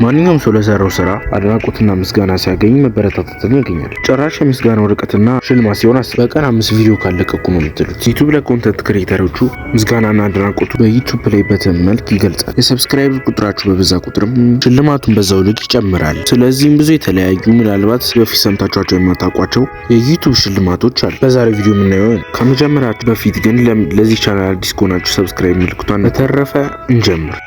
ማንኛውም ሰው ለሰራው ስራ አድናቆትና ምስጋና ሲያገኝ መበረታታትን ያገኛል። ጭራሽ የምስጋና ወረቀትና ሽልማት ሲሆን በቀን አምስት ቪዲዮ ካለቀቁ ነው የምትሉት። ዩቱብ ለ content creator ኦቹ ምስጋናና አድናቆቱ በዩቱብ play button መልክ ይገልጻል። የ subscribe ቁጥራችሁ በበዛ ቁጥርም ሽልማቱን በዛው ልክ ይጨምራል። ስለዚህም ብዙ የተለያዩ ምናልባት በፊት ሰምታችኋቸው የማታውቋቸው የዩቱብ ሽልማቶች አሉ። በዛሬው ቪዲዮ የምናየው ከመጀመሪያችሁ በፊት ግን ለዚህ ቻናል አዲስ ከሆናችሁ subscribe ምልክቷን። በተረፈ እንጀምር።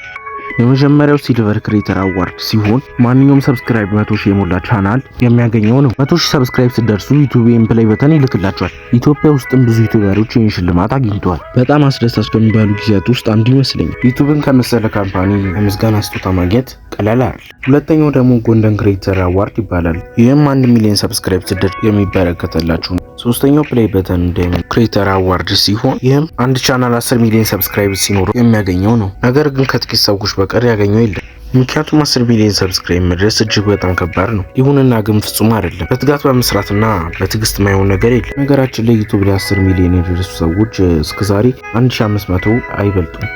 የመጀመሪያው Silver Creator Award ሲሆን ማንኛውም subscribe 100,000 የሞላ ቻናል የሚያገኘው ነው። 100,000 subscribe ስትደርሱ ዩቱብ play button ይልክላችኋል። ኢትዮጵያ ውስጥም ብዙ YouTuber ኦች ይህን ሽልማት አግኝተዋል። በጣም አስደሳች ከሚባሉ ጊዜያት ውስጥ አንዱ ይመስለኛል። ዩቱብን ከመሰለ company የምስጋና ስጦታ ማግኘት ቀላል አይደል። ሁለተኛው ደግሞ Golden Creator Award ይባላል። ይህም 1 ሚሊዮን subscribe ስትደርስ የሚበረከተላችሁ ነው። ሶስተኛው Play Button Diamond Creator Award ሲሆን ይህም አንድ ቻናል 10 ሚሊዮን subscribe ሲኖረው የሚያገኘው ነው። ነገር ግን ከጥቂት ሰዎች በቀር ያገኘው የለም። ምክንያቱም 10 ሚሊዮን subscribe መድረስ እጅግ በጣም ከባድ ነው። ይሁንና ግን ፍጹም አይደለም። በትጋት በመስራትና በትዕግስት የማይሆን ነገር የለም። ነገራችን ላይ ዩቱብ ላይ 10 ሚሊዮን የደረሱ ሰዎች እስከዛሬ 1500 አይበልጡም።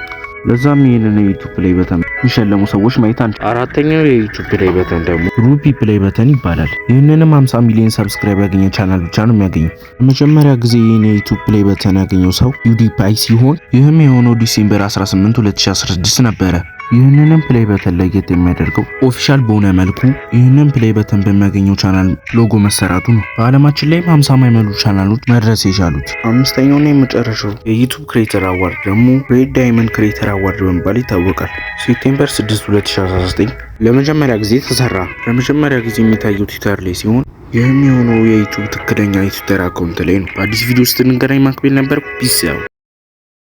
ለዛም ይህንን የዩቱብ play button የሚሸለሙ ሰዎች ማየት አንችል። አራተኛው የዩቱብ play button ደግሞ Ruby Play Button ይባላል። ይህንንም 50 ሚሊዮን subscribe ያገኘ ቻናል ብቻ ነው የሚያገኘው። ለመጀመሪያ ጊዜ ይህን የዩቱብ play button ያገኘው ሰው ፒውዲፓይ ሲሆን ይህም የሆነው December 18 2016 ነበረ። ይህንንም play button ለየት የሚያደርገው official በሆነ መልኩ ይህንን play button በሚያገኘው ቻናል ሎጎ መሰራቱ ነው። በዓለማችን ላይም 50 የማይሞሉ ቻናሎች መድረስ የቻሉት። አምስተኛውና የመጨረሻው የዩቱብ Creator Award ደግሞ Red Diamond Creator Award በመባል ይታወቃል። September 6 2019 ለመጀመሪያ ጊዜ ተሰራ። ለመጀመሪያ ጊዜ የሚታየው ትዊተር ላይ ሲሆን ይህም የሆነው የዩቱብ ትክክለኛ የትዊተር account ላይ ነው። በአዲስ ቪዲዮ ውስጥ እንገናኝ። ማክቤል ነበር። Peace out።